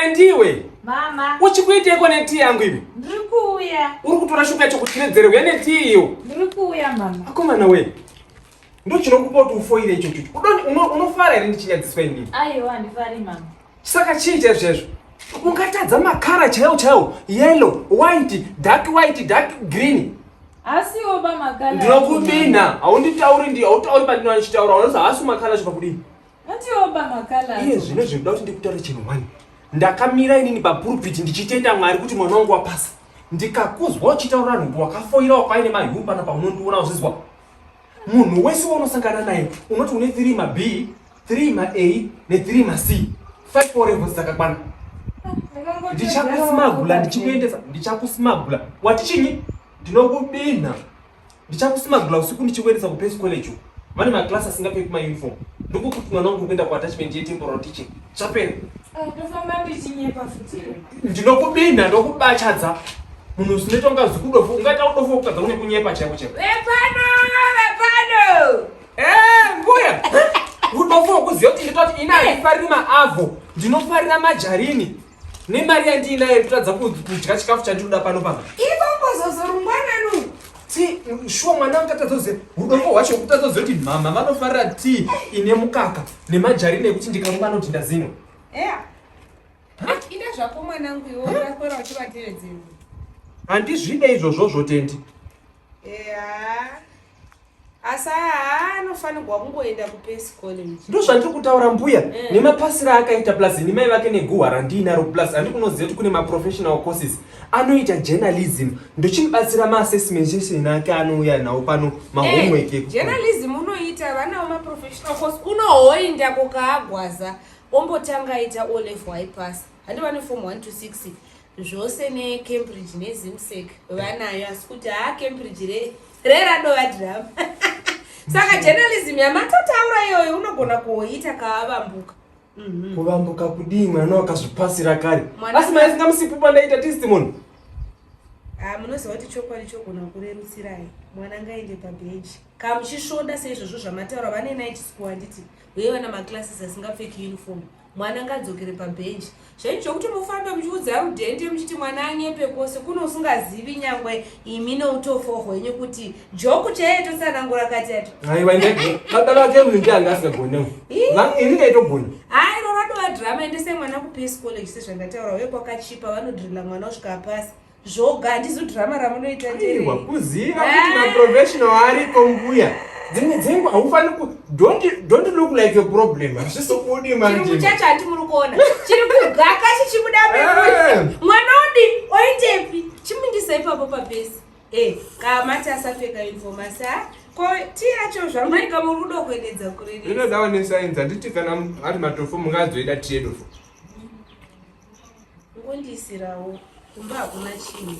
Tendiwe. Mama. Uchikuiteiko netii yangu iwe? Ndiri kuuya. Uri kutora shuga yacho kutiredzere uya netii iyo. Ndiri kuuya mama. Akomana we. Ndochinokupa kuti ufoire ichocho. Unofara here ndichinyadziswa inini? Aiwa, handifari mama. Saka chii chaizvo chaizvo? Ungatadza makara chaiwo chaiwo, yellow, white, dark white, dark green. Asiwo ba makala. Ndinokubinha, haunditauri ndi hautauri pandinova ndichitaura, unozi haasi makala acho pakudii? Andiwo ba makala. Iye zvino zvinoda kuti ndikutaure chinhu one. Ndakamira inini papulpit ndichitenda Mwari kuti mwana wangu wapasa. Ndikakuzwa uchitaura vanhu kuti wakafoira wakaine mahu panapa unondiona uzvizwa. Munhu wese waunosangana naye unoti une 3 ma B, 3 ma A ne 3 ma C. 5 four levels dzakakwana. Ndichakusmagula ndichikuendesa, ndichakusmagula. Wati chinyi? Ndinokubinha. Ndichakusmagula usiku ndichikuendesa kuPace College uko. Vane maclass asingapfeki mauniform. Ndokuti mwana wangu kuenda kuattachment yetemporal teaching. Zvapera. Ndofamba ndichinyepa futi. Ndinokubinha ndokubachadza. Munhu usinoita unga zikudofu, ungaita udofu kutadza une kunyepa chaiko chaiko. Vepano, vepano. Eh, mbuya. Udofu hwokuziva kuti nditoti ini handifariri maavho, ndinofarira majarini. Nemari yandiinayo kutadza kudya chikafu chandinoda pano pano. Ivongozozorungwananu. Ti shuwa mwana wangu tatadza kuziva udofo hwacho kutadza kuziva kuti mhamha vanofarira tii ine mukaka nemajarini ekuti ndikaruma anoti ndazino. Eya. Ida zvako mwanangu iwe ungaswera uchivatevedzera. Handizvide izvozvozvo Tendi. Eya. Asi haa anofanirwa kungoenda kuPace College. Ndozvandiri kutaura mbuya nemapasira akaita plus ini mai vake neguhwa randiinaro plus handi kunoziva kuti kune maprofessional courses anoita journalism ndochimubatsira maassessment ake anouya nawo pano mahomework Eh, journalism unoita vanawo maprofessional course unohoinda kokaagwaza ombotanga aita O level aipasa handi vane form 1 to 6 zvose necambridge nezimsec vanayo asi kuti haa Cambridge reradova drama. Saka journalism yamatotaura iyoyo unogona kuhoita kaavambuka. Kuvambuka kudii mwana wakazvipasira kare? Mwana- Asi mai singamusipo pandaita testimony. Ah, munoziva kuti chokwadi chogona kurerutsirai mwana ngaende pabhenji kamuchisvoda seizvozvo zvamataura vane night school handiti uye vana maclasses asingapfeki uniform mwana ngadzokere pabhenji zvenyu zvokuti mufambe muchiudza rudhende muchiti mwana anyepe kwose kuno usingazivi nyangwe imi neutofo hwenyu kuti joku chaiye totsanangura katatu. Aiwa, baba vake uyu ndiye anga asingagonewo. Ini ndaitogona. Hai, iro radova drama. Endesai mwana kuPace College sezvandataura uye kwakachipa vanodrilla mwana kusvika pasi zvoga handizi drama ramunoita. Aiwa, kuziva kuti maprofessional ariko mbuya. Dzimwe dzenguva haufani ku don't look like a problem. Hazvisi kudi Chirungu manje. chacho handi muri kuona chiri kugaka chichibuda Eh. mwana odi oitepi chimindisa ipapo papesi e kamati asapfeka uniform asi ha ko ti yacho zvamaika muri kuda kuendedza kuriri. Inodawo nesainzi handiti kana ari matofo mungazoida tiye dofo. Ngondisirawo kumba hakuna chinhu.